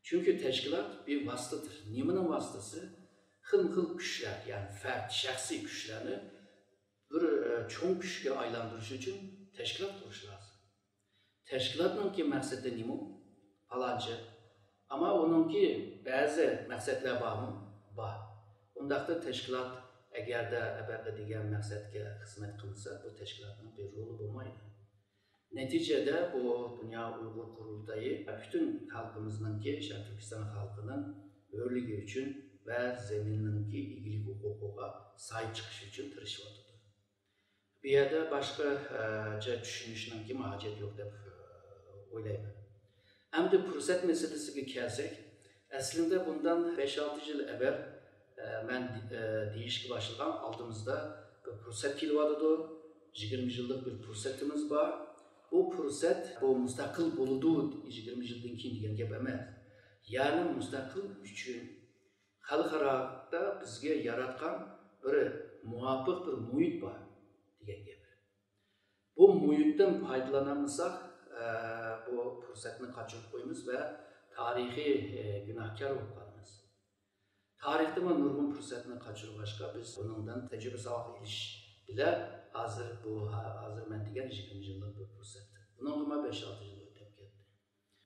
چۈنكى تەشكىلات بىر ۋاسىتىدۇر. نېمىنىڭ ۋاسىتىسى؟ خىلمۇ خىل كۈچلەر، يەنى پەرد، شەخسىي كۈچلەرنى بىر، ئە، چوڭ كۈچكە ئايلاندۇرۇش ئۈچۈن تەشكىلات قۇرۇش لازىم. تەشكىلاتنىڭكى مەقسىتى نېمە؟ پالانچى. ئەمما ئۇنىڭكى بەزى مەقسەتلەر بارمۇ؟ بار. ئۇنداقتا تەشكىلات ئەگەردە ئەبەقە دېگەن مەقسەتكە خىزمەت قىلمىسا، بۇ تەشكىلاتنىڭ بىر رولى بولمايدۇ. نەتىجىدە بۇ دۇنيا ئۇيغۇر قۇرۇلتىيى پۈتۈن خەلقىمىزنىڭكى، شەرقىي تۈركىستان خەلقىنىڭ ھۆرلۈكى ئۈچۈن ۋە زېمىننىڭكى ئىگىلىك ھوقۇقىغا ساھىب چىقىش ئۈچۈن تىرىشىۋاتىدۇ. بۇ يەردە باشقىچە چۈشىنىشنىڭكى ھاجەت يوق دەپ ئويلايمەن. ئەمدى پۇرسەت مەسىلىسىگە كەلسەك، ئەسلىندە بۇندىن بەش-ئالتە يىل ئەۋۋەل، ئە، مەن، ئە، دېيىشكە باشلىغان، ئالدىمىزدا بىر پۇرسەت كېلىۋاتىدۇ، يىگىرمە يىللىق بىر پۇرسىتىمىز بار. بۇ پۇرسەت، بۇ مۇستەقىل بولىدۇ يىگىرمە يىلدىن كېيىن دېگەن گەپ ئەمەس. يەنى مۇستەقىل ئۈچۈن خەلقئارادا بىزگە ياراتقان بىر مۇۋاپىق بىر مۇھىت بار دېگەن گەپ. بۇ مۇھىتتىن پايدىلانالمىساق، ئە، بۇ پۇرسەتنى قاچۇرۇپ قويىمىز ۋە تارىخىي، ئە، گۇناھكار بولۇپ قالىمىز. تارىختىمۇ نۇرغۇن پۇرسەتنى قاچۇرغاچقا، بىز بۇنىڭدىن تەجرىبە-ساۋاق ئېلىش بىلەن ھازىر بۇ، ھازىر مەن دېگەن يىگىرمە يىللىق بىر پۇرسەت. بۇنىڭغىمۇ بەش-ئالتە يىل ئۆتۈپ كەتتى.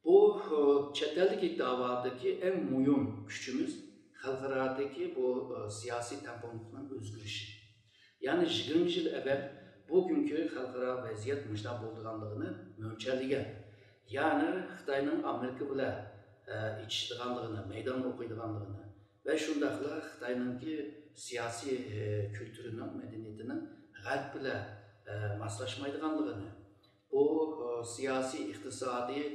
بۇ، ئۇ، چەت ئەلدىكى داۋادىكى ئەڭ مۇھىم كۈچىمىز خەلقئارادىكى بۇ، ئۇ، سىياسىي تەڭپۇڭلۇقنىڭ ئۆزگىرىشى. يەنى يىگىرمە يىل ئەۋۋەل بۇ كۈنكى خەلقئارا ۋەزىيەت مۇشۇنداق بولىدىغانلىقىنى مۆلچەرلىگەن. يەنى خىتاينىڭ ئامېرىكا بىلەن، ئە، ئېچىشىدىغانلىقىنى، مەيدان ئوقۇيدىغانلىقىنى ۋە شۇنداقلا خىتاينىڭكى سىياسىي، ئە، كۈلتۈرىنىڭ، مەدەنىيىتىنىڭ غەرب بىلەن، ئە، ماسلاشمايدىغانلىقىنى، بۇ، ئۇ، سىياسىي، ئىقتىسادىي،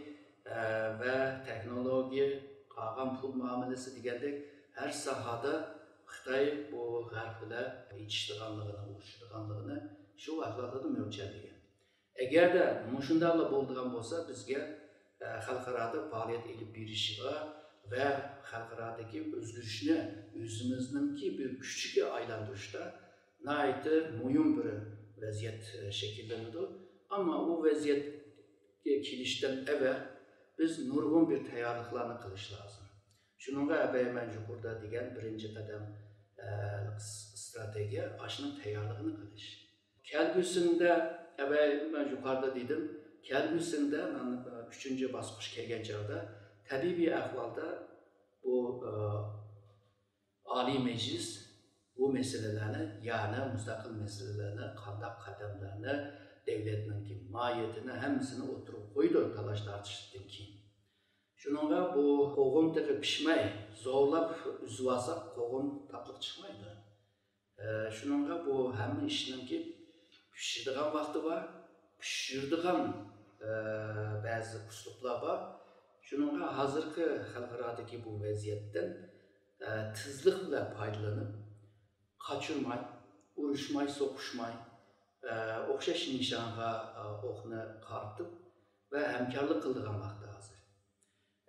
ئە، ۋە تېخنولوگىيە، قالغان پۇل مۇئامىلىسى دېگەندەك ھەر ساھەدە خىتاي بۇ غەرب بىلەن ئېچىشىدىغانلىقىنى، ئۇرۇشىدىغانلىقىنى شۇ ۋاقىتلاردا مۆلچەرلىگەن. ئەگەردە مۇشۇنداقلا بولىدىغان بولسا، بىزگە، ئە، خەلقئارادا پائالىيەت ئېلىپ بېرىشىغا ۋە خەلقئارادىكى ئۆزگىرىشنى ئۆزىمىزنىڭكى بىر كۈچىگە ئايلاندۇرۇشتا ناھايىتى مۇھىم بىر ۋەزىيەت، ئە، شەكىللىنىدۇ. ئەمما ئۇ ۋەزىيەتكە كېلىشتىن ئەۋۋەل بىز نۇرغۇن بىر تەييارلىقلارنى قىلىش لازىم. شۇنىڭغا ئەبەي مەن يۇقىرىدا دېگەن بىرىنچى قەدەم، ئە، س-، ئىستراتېگىيە ئاشۇنىڭ تەييارلىقىنى قىلىش. كەلگۈسىندە ئەبەي مەن يۇقىرىدا دېدىم، كەلگۈسىندە مەن، ئە، ئۈچىنچى باسقۇچ كەلگەن چاغدا تەبىئىي ئەھۋالدا بۇ، ئە، ئالىي مەجلىس بۇ مەسىلىلەرنى، يەنى مۇستەقىل مەسىلىلەرنى، قانداق قەدەملەرنى، دۆلەتنىڭكى ماھىيىتىنى ھەممىسىنى ئوتتۇرىغا قويىدۇ تالاش-تارتىشتىن كېيىن. شۇنىڭغا بۇ قوغۇن تېخى پىشماي، زورلاپ ئۈزۈۋالساق، قوغۇن تاتلىق چىقمايدۇ. ئە، شۇنىڭغا بۇ ھەممە ئىشنىڭكى پىشىدىغان ۋاقتى بار، پىشۇرىدىغان، ئە، بەزى ئۇسلۇبلار بار. شۇنىڭغا ھازىرقى خەلقئارادىكى بۇ ۋەزىيەتتىن، ئە، تېزلىك بىلەن پايدىلىنىپ، قاچۇرماي، ئۇرۇشماي، سوقۇشماي، ئە، ئوخشاش نىشانغا، ئە، ئوقنى قارىتىپ ۋە ھەمكارلىق قىلىدىغان ۋاقتى ھازىر.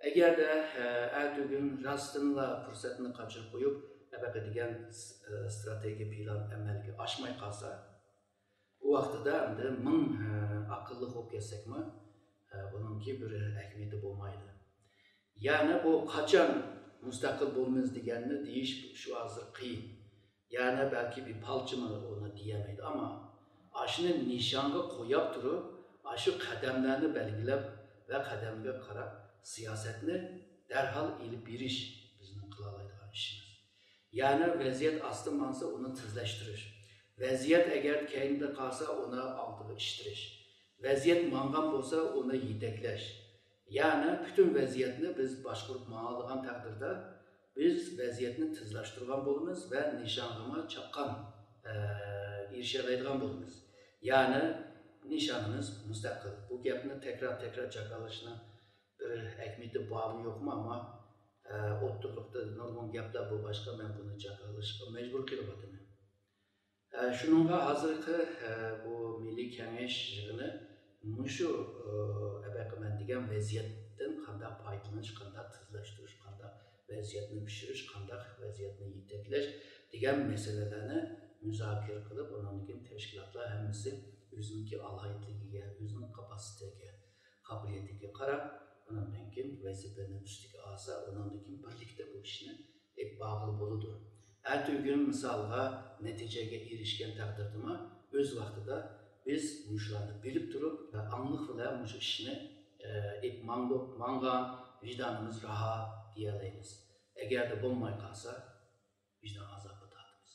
ئەگەردە، ئە، ئەتىگۈن راستتىنلا پۇرسەتنى قاچۇرۇپ قويۇپ، ئەبەقە دېگەن س-، ئە، ئىستراتېگىيە پىلان ئەمەلگە ئاشماي قالسا، ئۇ ۋاقتىدا ئەمدى مىڭ، ئە، ئاقىللىق بولۇپ كەتسەكمۇ، ئە، بۇنىڭكى بىر ئەھمىيىتى بولمايدۇ. يەنى بۇ قاچان مۇستەقىل بولىمىز دېگەننى دېيىش شۇ ھازىر قىيىن. يەنى بەلكى بىر پالچىمۇ ئۇنى دېيەلمەيدۇ. ئەمما ئاشۇنى نىشانغا قويۇپ تۇرۇپ، ئاشۇ قەدەملەرنى بەلگىلەپ ۋە قەدەمگە قاراپ سىياسەتنى دەرھال ئېلىپ بېرىش بىزنىڭ قىلالايدىغان ئىشىمىز. يەنى ۋەزىيەت ئاستا ماڭسا، ئۇنى تېزلەشتۈرۈش. ۋەزىيەت ئەگەر كەينىدە قالسا، ئۇنى ئالدىغا ئىتتىرىش. ۋەزىيەت ماڭغان بولسا، ئۇنى يېتەكلەش. يەنى پۈتۈن ۋەزىيەتنى بىز باشقۇرۇپ ماڭالىغان تەقدىردە، بىز ۋەزىيەتنى تېزلەشتۈرگەن بولىمىز ۋە نىشانغىمۇ چاققان، ئە، ئېرىشەلەيدىغان بولىمىز. يەنى نىشانىمىز مۇستەقىل. بۇ گەپنى تەكرار-تەكرار جاكارلاشنىڭ بىر ئەھمىيىتى بارمۇ يوقمۇ، ئەمما، ئە، ئوتتۇرىلىقتا نۇرغۇن گەپلەر بولغاچقا، مەن بۇنى جاكارلاشقا مەجبۇر قېلىۋاتىمەن. ئە، شۇنىڭغا ھازىرقى، ئە، بۇ مىللىي كېڭەش يىغىنى مۇشۇ، ئە، ئەبەقىمەن دېگەن ۋەزىيەتتىن قانداق پايدىلىنىش، قانداق تېزلەشتۈرۈش، قانداق ۋەزىيەتنى پىشۇرۇش، قانداق ۋەزىيەتنى يېتەكلەش دېگەن مەسىلىلەرنى مۇزاكىرە قىلىپ، ئۇنىڭدىن كېيىن تەشكىلاتلار ھەممىسى ئۆزىنىڭكى ئالاھىدىلىكىگە، ئۆزىنىڭ كاپاسىتېتىگە، قابىلىيىتىگە قاراپ، ئۇنىڭدىن كېيىن ۋەزىپىنى ئۈستىگە ئالسا، ئۇنىڭدىن كېيىن بىرلىكتە بۇ ئىشنى ئېلىپ بارغىلى بولىدۇ. ئەتىگۈن مىسالغا نەتىجىگە ئېرىشكەن تەقدىردىمۇ، ئۆز ۋاقتىدا بىز مۇشۇلارنى بىلىپ تۇرۇپ، ئاڭلىق بىلەن مۇشۇ ئىشنى، ئە، ئېلىپ ماڭدۇق، ماڭغان، ۋىجدانىمىز راھەت دېيەلەيمىز. ئەگەردە بولماي قالسا، ۋىجدان ئازابى تارتىمىز.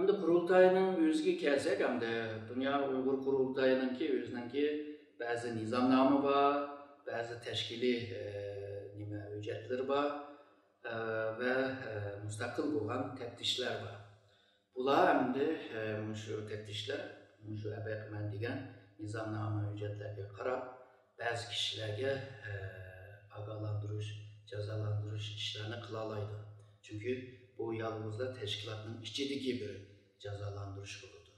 ئەمدى قۇرۇلتاينىڭ ئۆزىگە كەلسەك، ئەمدى دۇنيا ئۇيغۇر قۇرۇلتايىنىڭكى ئۆزىنىڭكى بەزى نىزامنامە بار، بەزى تەشكىلىي، ئە، نېمە، ھۆججەتلىرى بار، ئە، ۋە، ئە، مۇستەقىل بولغان تەپتىشلەر بار. بۇلار ئەمدى، ئە، مۇشۇ تەپتىشلەر، مۇشۇ ئەبەقىمەن دېگەن نىزامنامە ھۆججەتلەرگە قاراپ، بەزى كىشىلەرگە، ئە، ئاگاھلاندۇرۇش، جازالاندۇرۇش ئىشلارنى قىلالايدۇ. چۈنكى بۇ يالغۇزلا تەشكىلاتنىڭ ئىچىدىكى بىر جازالاندۇرۇش بولىدۇ.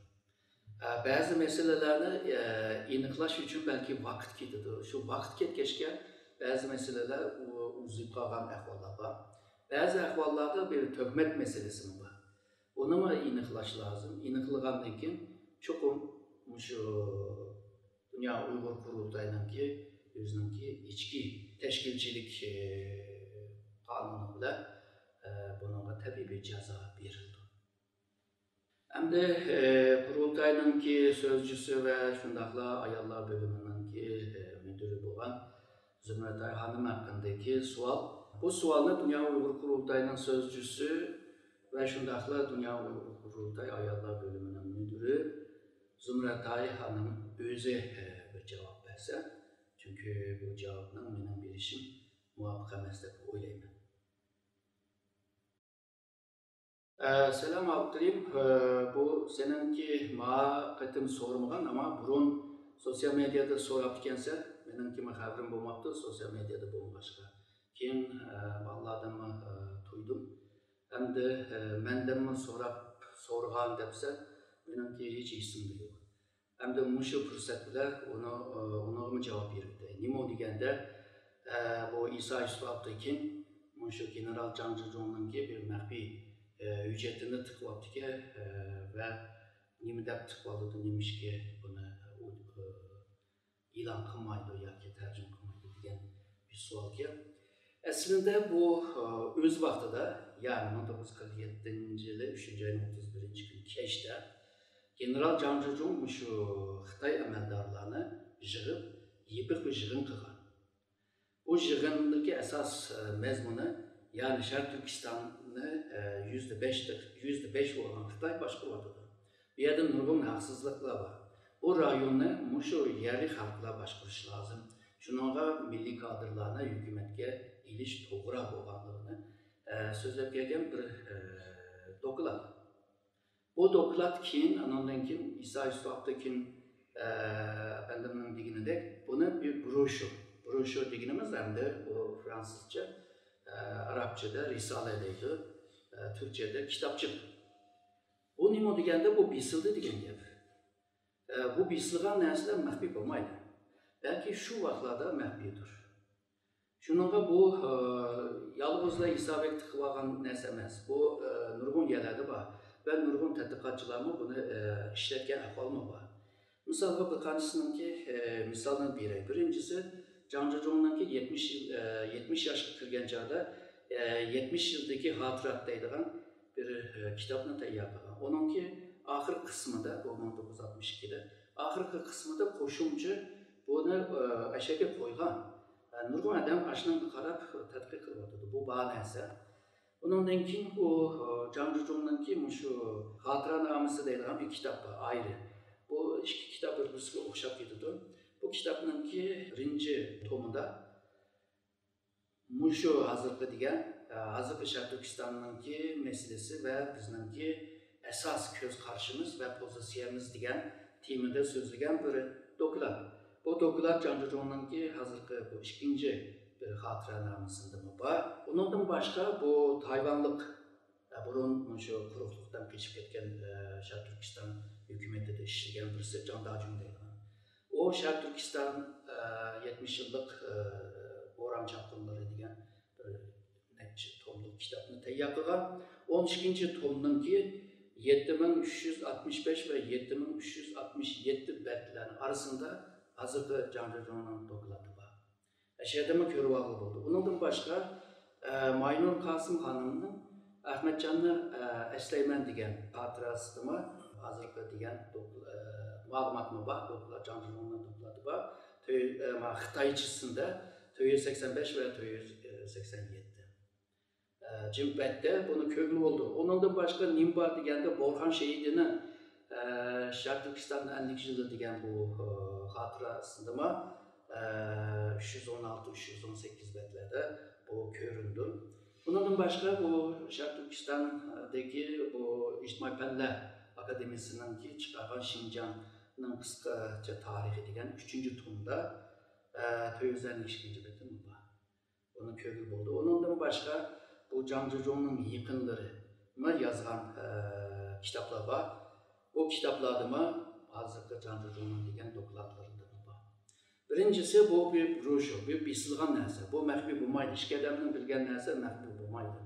ئە، بەزى مەسىلىلەرنى، ئە، ئېنىقلاش ئۈچۈن بەلكى ۋاقىت كېتىدۇ. شۇ ۋاقىت كەتكەچكە بەزى مەسىلىلەر ئۇ-، ئۇزىيىپ قالغان ئەھۋاللار بار. بەزى ئەھۋاللاردا بىر تۆھمەت مەسىلىسىمۇ بار. ئۇنىمۇ ئېنىقلاش لازىم. ئېنىقلىغاندىن كېيىن چوقۇم مۇشۇ دۇنيا ئۇيغۇر قۇرۇلتايىنىڭكى ئۆزىنىڭكى ئىچكى تەشكىلچىلىك، ئى، قانۇنى بىلەن، ئى، بۇنىڭغا تەبىئىي بىر جازا بېرىلىدۇ. ئەمدى، ئى، قۇرۇلتاينىڭكى سۆزچىسى ۋە شۇنداقلا ئاياللار بۆلۈمىنىڭكى، ئى، مۇدىرى بولغان زۇمرەتئاي خانىم ھەققىدىكى سوئال. بۇ سوئالنى دۇنيا ئۇيغۇر قۇرۇلتايىنىڭ سۆزچىسى ۋە شۇنداقلا دۇنيا ئۇيغۇر قۇرۇلتاي ئاياللار بۆلۈمىنىڭ مۇدىرى زۇمرەتئاي خانىم ئۆزى، ئە، بىر جاۋاب بەرسە، چۈنكى بۇ جاۋابنىڭ مېنىڭ بېرىشىم مۇۋاپىق ئەمەس دەپ ئويلايمەن. ئە، سالام ئابدۇرېھىم، ئە، بۇ سېنىڭكى ما قېتىم سورىمىغان، ئەمما بۇرۇن سوتسىيال مېدىيادا سوراپتىكەنسەن، مېنىڭكىمۇ خەۋىرىم بولماپتۇ سوتسىيال مېدىيادا بولمىغاچقا. كېيىن، ئە، بالىلاردىنمۇ، ئە، تۇيدۇم. ئەمدى، ئە، مەندىنمۇ سوراپ، سورىغان دەپسەن، مېنىڭكى ھېچ ئېسىمدە يوق. ئەمدى مۇشۇ پۇرسەت بىلەن ئۇنى، ئۇنىڭغىمۇ جاۋاب بېرىۋېتەي. نېمە ئۇ دېگەندە، ئە، بۇ ئىسا يۈسۈپ ئابدۇكىن مۇشۇ گېنېرال جاڭ جىجۇڭنىڭكى بىر مەخپىي، ئە، ھۆججىتىنى تىقىۋاپتىكەن، ئە، ۋە نېمە دەپ تىقىۋالىدۇ، نېمىشقا بۇنى ئۇ، ئە، ئېلان قىلمايدۇ ياكى تەرجىمە قىلمايدۇ دېگەن بىر سوئالكەن. ئەسلىدە بۇ، ئە، ئۆز ۋاقتىدا، يەنى مىڭ توققۇز يۈز قىرىق يەتتىنچى يىلى ئۈچىنچى ئاينىڭ ئوتتۇز بىرىنچى كۈنى كەچتە گېنېرال جاڭ جىجۇڭ مۇشۇ خىتاي ئەمەلدارلارنى يىغىپ، يېپىق بىر يىغىن قىلغان. بۇ يىغىندىكى ئاساس، ئە، مەزمۇنى، يەنى شەرقىي تۈركىستاننى، ئە، يۈزدە بەش، يۈزدە بەش بولغان خىتاي باشقۇرۇۋاتىدۇ. بۇ يەردە نۇرغۇن ھەقسىزلىقلار بار. بۇ رايوننى مۇشۇ يەرلىك خەلقلەر باشقۇرۇشى لازىم. شۇنىڭغا مىللىي كادىرلارنى ھۆكۈمەتكە ئېلىش توغرا بولغانلىقىنى، ئە، سۆزلەپ كەلگەن بىر، ئە، دوكلات. بۇ دوكلات كېيىن، ئانىڭدىن كېيىن ئىسا يۈسۈپ ئابدۇكىن، ئە، ئەپەندىمنىڭ دېگىنىدەك، بۇنى بىر بروشور، بروشور دېگىنىمىز ئەمدى ئۇ فرانسۇزچە، ئە، ئەرەبچىدە رىسالە دەيدۇ، ئە، تۈركچەدە كىتابچىق. بۇ نېمە دېگەندە، بۇ بېسىلدى دېگەن گەپ. ئە، بۇ بېسىلغان نەرسىلەر مەخپىي بولمايدۇ. بەلكى شۇ ۋاقىتلاردا مەخپىيدۇر. شۇنىڭغا بۇ، ئە، يالغۇزلا ئىسا بەگ تىقىۋالغان نەرسە ئەمەس. بۇ، ئە، نۇرغۇن يەرلەردە بار ۋە نۇرغۇن تەتقىقاتچىلارمۇ بۇنى، ئە، ئىشلەتكەن ئەھۋالمۇ بار. مىسالغا، بىر قانچىسىنىڭكى، ئە، مىسالىنى بېرەي. بىرىنچىسى، جاڭ جىجۇڭنىڭكى يەتمىش يىل، ئە، يەتمىش ياشقا كىرگەن چاغدا، ئە، يەتمىش يىلدىكى خاتىرات دەيدىغان بىر، ئە، كىتابنى تەييار قىلغان. ئۇنىڭكى ئاخىرقى قىسمىدا، بۇ مىڭ توققۇز يۈز ئاتمىش ئىككىدە، ئاخىرقى قىسمىدا قوشۇمچە بۇنى، ئە، ئەشەگە قويغان. ئە، نۇرغۇن ئادەم ئاشۇنىڭغا قاراپ تەتقىق قىلىۋاتىدۇ. بۇ بار نەرسە. ئۇنىڭدىن كېيىن ئۇ، ئە، جاڭ جىجۇڭنىڭكى مۇشۇ خاتىرەنامىسى دەيدىغان بىر كىتاب بار، ئايرى. بۇ ئىككى كىتاب بىر-بىرسىگە ئوخشاپ كېتىدۇ. بۇ كىتابنىڭكى بىرىنچى تومىدا مۇشۇ ھازىرقى دېگەن، ئە، ھازىرقى شەرقىي تۈركىستاننىڭكى مەسىلىسى ۋە بىزنىڭكى ئاساسىي كۆز قارىشىمىز ۋە پوزىتسىيەمىز دېگەن تېمىدا سۆزلىگەن بىر دوكلات. بۇ دوكلات جاڭ جىجۇڭنىڭكى ھازىرقى بۇ ئىككىنچى بىر خاتىرەنامىسىدىمۇ بار. ئۇنىڭدىن باشقا بۇ تايۋانلىق، ئە، بۇرۇن مۇشۇ قۇرۇقلۇقتىن قېچىپ كەتكەن، ئە، شەرقىي تۈركىستان ھۆكۈمىتىدە ئىشلىگەن بىرسى جاڭ داجۇڭ دەيدىغان. ئۇ شەرقىي تۈركىستان، ئە، يەتمىش يىللىق، ئە، بوران چاپقۇنلىرى دېگەن بىر نەچچە توملۇق كىتابنى تەييار قىلغان. ئون ئىككىنچى تومنىڭكى يەتتە مىڭ ئۈچ يۈز ئاتمىش بەش ۋە يەتتە مىڭ ئۈچ يۈز ئاتمىش يەتتە بەتلەرنىڭ ئارىسىدا ھازىرقى جاڭ جىجۇڭنىڭ دوكلاتى بار. ئەشەدىمۇ كۆرۈۋالغىلى بولىدۇ. ئۇنىڭدىن باشقا، ئە، ماينۇر قاسىم خانىمنىڭ ئەخمەتجاننى، ئە، ئەسلەيمەن دېگەن خاتىرىسىدىمۇ ھازىرقى دېگەن دوك-، ئە، مەلۇماتمۇ بار، دوكلات، جاڭ جىجۇڭنىڭ دوكلاتى بار. تۆ-، ئە، ما-، خىتايچىسىندە تۆت يۈز سەكسەن بەش ۋە تۆت يۈز سەكسەن يەتتە. ئە، جىم پەتتە بۇنى كۆرگىلى بولىدۇ. ئۇنىڭدىن باشقا نېمە بار دېگەندە، بورخان شېھىتىنىڭ، ئە، شەرقىي تۈركىستاندا ئەللىك يىلى دېگەن بۇ، ئە، خاتىرىسىدىمۇ، ئە، ئۈچ يۈز ئون ئالتە، ئۈچ يۈز ئون سەككىز بەتلەردە بۇ كۆرۈنىدۇ. ئۇنىڭدىن باشقا بۇ شەرقىي تۈركىستاندىكى بۇ ئىجتىمائىي پەنلەر ئاكادېمىيىسىنىڭكى چىقارغان شىنجاڭنىڭ قىسقىچە تارىخى دېگەن ئۈچىنچى تومدا، ئە، تۆت يۈز ئەللىك ئىككىنچى بەتتە بار. ئۇنى كۆرگىلى بولىدۇ. ئۇنىڭدىن باشقا بۇ جاڭ جۇجۇڭنىڭ يېقىنلىرىمۇ يازغان، ئە، كىتابلار بار. بۇ كىتابلاردىمۇ ھازىرقى جاڭ جۇجۇڭنىڭ دېگەن دوكلاتلىرىدىمۇ بار. بىرىنچىسى، بۇ بىر بروشور، بىر بېسىلغان نەرسە. بۇ مەخپىي بولمايدۇ. ئىككى ئادەمنىڭ بىلگەن نەرسە مەخپىي بولمايدۇ.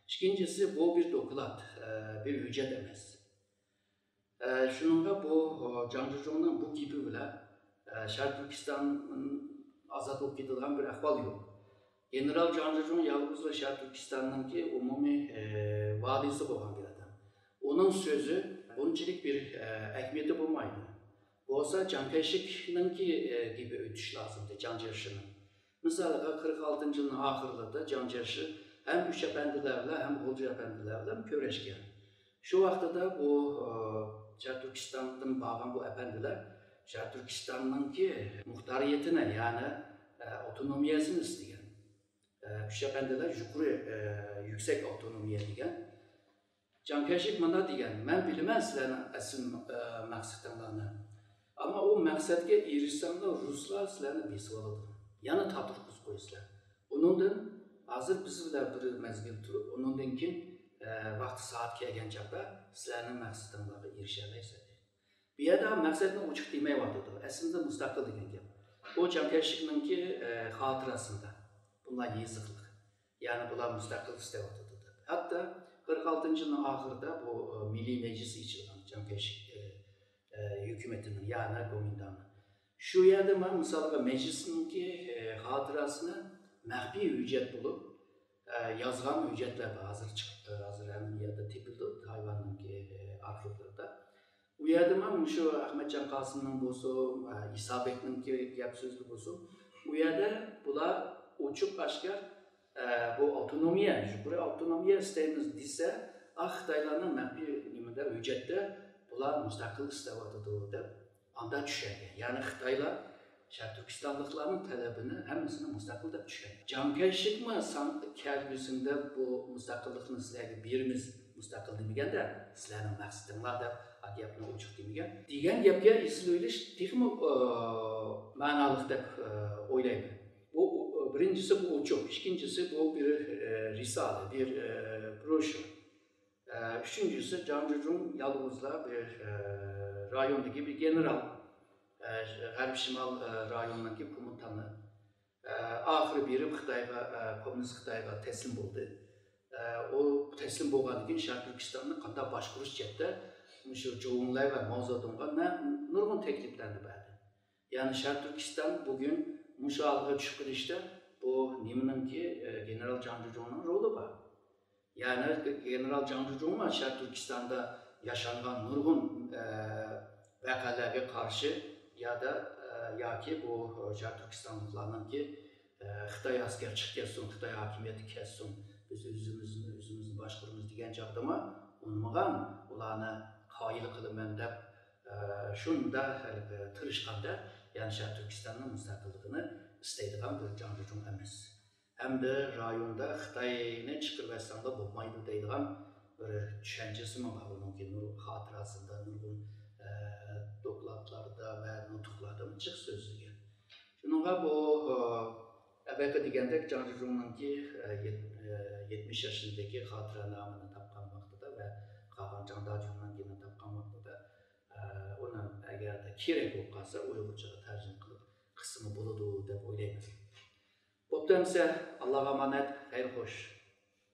ئىككىنچىسى، بۇ بىر دوكلات، ئە، بىر ھۆججەت ئەمەس. ئە، شۇنىڭغا بۇ، ئۇ، جاڭ جۇجۇڭنىڭ بۇ گېپى بىلەن، ئە، شەرقىي تۈركىستان ئازاد بولۇپ كېتىدىغان بىر ئەھۋال يوق. گېنېرال جاڭ جۇجۇڭ يالغۇزلا شەرقىي تۈركىستاننىڭكى ئومۇمىي، ئە، ۋالىيسى بولغان بىر ئادەم. ئۇنىڭ سۆزى بۇنچىلىك بىر، ئە، ئەھمىيىتى بولمايدۇ. بولسا جاڭ كەيشىكنىڭكى، ئە، گېپى ئۆتۈش لازىمدى، جاڭ جيېشىنىڭ. مىسالىغا، قىرىق ئالتىنچى يىلنىڭ ئاخىرلىرىدا جاڭ جيېشى ھەم ئۈچ ئەپەندىلەر بىلەن، ھەم غۇلجا ئەپەندىلەر بىلەن كۆرۈشكەن. شۇ ۋاقتىدا بۇ، ئە، شەرقىي تۈركىستاندىن بارغان بۇ ئەپەندىلەر شەرقىي تۈركىستاننىڭكى مۇختارىيىتىنى، يەنى، ئە، ئاپتونومىيەسىنى ئىستىگەن. ئە، ئۈچ ئەپەندىلەر يۇقىرى، ئە، يۈكسەك ئاپتونومىيە دېگەن. جاڭ كەيشىك مۇنداق دېگەن، مەن بىلىمەن سىلەرنىڭ ئەسلى، ئە، مەقسىتىڭلارنى. ئەمما ئۇ مەقسەتكە ئېرىشسەڭلار، رۇسلار سىلەرنى بېسىۋالىدۇ. يەنە تارتقۇزۇپ قويىسىلەر. ئۇنىڭدىن ھازىر بىز بىلەن بىر مەزگىل تۇرۇپ، ئۇنىڭدىن كېيىن، ئە، ۋاقتى سائەت كەلگەن چاغدا سىلەرنىڭ مەقسىتىڭلارغا ئېرىشەلەيسىلەر. بۇ يەردە مەقسەتنى ئوچۇق دېمەيۋاتىدۇ. ئەسلىدە مۇستەقىل دېگەن گەپ. ئۇ جاڭ كەيشىكنىڭكى، ئە، خاتىرىسىندا بۇلار يېزىقلىق. يەنى بۇلار مۇستەقىل ئىستەۋاتىدۇ دەپ. ھەتتا قىرىق ئالتىنچى يىلنىڭ ئاخىرىدا بۇ، ئە، مىللىي مەجلىس ئېچىلغان جاڭ كەيشىك، ئە، ئە، ھۆكۈمىتىنىڭ، يەنى گومىنداڭنىڭ. شۇ يەردە مەن مىسالغا مەجلىسنىڭكى، ئە، خاتىرىسىنى مەخپىي ھۆججەت بولۇپ، ئە، يازغان ھۆججەتلەر بار. ھازىر چىقىپتۇ، ھازىر ھەممە يەردە تېپىلىدۇ، تايۋاننىڭكى، ئە، ئارخىۋلىرىدا. ئۇ يەردىمۇ مۇشۇ ئەخمەتجان قاسىمنىڭ بولسۇن، ئە، ئىسابەكنىڭكى گەپ سۆزلىرى بولسۇن، ئۇ يەردە بۇلار ئوچۇق ئاشكار، ئە، بۇ ئاپتونومىيە، يۇقىرى ئاپتونومىيە ئىستەيمىز دېسە، ئا، خىتايلارنىڭ مەخپىي نېمىدە، ھۆججەتتە بۇلار مۇستەقىل ئىستەۋاتىدۇ دەپ ئاندا چۈشەنگەن. يەنى خىتايلار شەرقىي تۈركىستانلىقلارنىڭ تەلىپىنى ھەممىسىنى مۇستەقىل دەپ چۈشەنگەن. جاڭ كەيشىكمۇ سان كەلگۈسىندە بۇ مۇستەقىللىقنى سىلەرگە بېرىمىز، مۇستەقىل دېمىگەندە، سىلەرنىڭ مەقسىتىڭلار دەپ گەپنى ئوچۇق دېمىگەن. دېگەن گەپكە ئېسىل ئويلىشىش تېخىمۇ، ئە، مەنالىق دەپ، ئە، ئويلايمەن. بۇ، ئۇ، بىرىنچىسى بۇ ئوچۇق، ئىككىنچىسى بۇ بىر، ئە، رىسالە، بىر، ئە، بروشور. ئە، ئۈچىنچىسى جاڭ جۇجۇڭ يالغۇزلا بىر، ئە، رايوندىكى بىر گېنېرال، ئە، غەربىي شىمال، ئە، رايونىنىڭكى كومېندانى. ئە، ئاخىرى بېرىپ خىتايغا، ئە، كوممۇنىست خىتايغا تەسلىم بولدى. ئە، ئۇ تەسلىم بولغاندىن كېيىن شەرقىي تۈركىستاننى قانداق باشقۇرۇش جەھەتتە مۇشۇ جوۋ ئېنلاي ۋە ماۋ زېدۇڭغا نە-، نۇرغۇن تەكلىپلەرنى بەردى. يەنى شەرقىي تۈركىستان بۈگۈن مۇشۇ ھالغا چۈشۈپ قېلىشتا بۇ نېمىنىڭكى، ئە، گېنېرال جاڭ جۇجۇڭنىڭ رولى بار. يەنى گېنېرال جاڭ جۇجۇڭمۇ شەرقىي تۈركىستاندا ياشانغان نۇرغۇن، ئە، ۋەقەلەرگە قارشى يادا، ئە، ياكى بۇ شەرقىي تۈركىستانلىقلارنىڭكى، ئە، خىتاي ئەسكەر چىقىپ كەتسۇن، خىتاي ھاكىمىيىتى كەتسۇن، بىز ئۆزىمىزنى ئۆزىمىز باشقۇرىمىز دېگەن چاغدىمۇ ئۇنىمىغان، ئۇلارنى قايىل قىلىمەن دەپ، ئە، شۇنداق ھېلىقى تىرىشقاندا، يەنى شەرقىي تۈركىستاننىڭ مۇستەقىللىقىنى ئىستەيدىغان بىر جاڭ جۇجۇڭ ئەمەس. ھەمدە رايوندا خىتاينى چىقىرىۋەتسەڭلار بولمايدۇ دەيدىغان بىر چۈشەنچىسىمۇ بار ئۇنىڭكى نۇر-، خاتىرىسىدە، نۇرغۇن، ئە، دوكلاتلاردا ۋە نۇتۇقلاردا جىق سۆزلىگەن. شۇنىڭغا بۇ، ئە، ئەۋەقە دېگەندەك جاڭ جۇجۇڭنىڭكى، ئە، يەت-، ئە، يەتمىش ياشىندىكى خاتىرەنامىنى تاپقان ۋاقتىدا ۋە قالغان جاڭ داجۇڭنىڭكىنى تاپقان ۋاقتىدا، ئە، ئۇنى ئەگەردە كېرەك بولۇپ قالسا ئۇيغۇرچىغا تەرجىمە قىلىپ قىلسىمۇ بولىدۇ دەپ ئويلايمەن. بوپتۇ ئەمىسە، ئاللاغا ئامانەت، خەير خوش.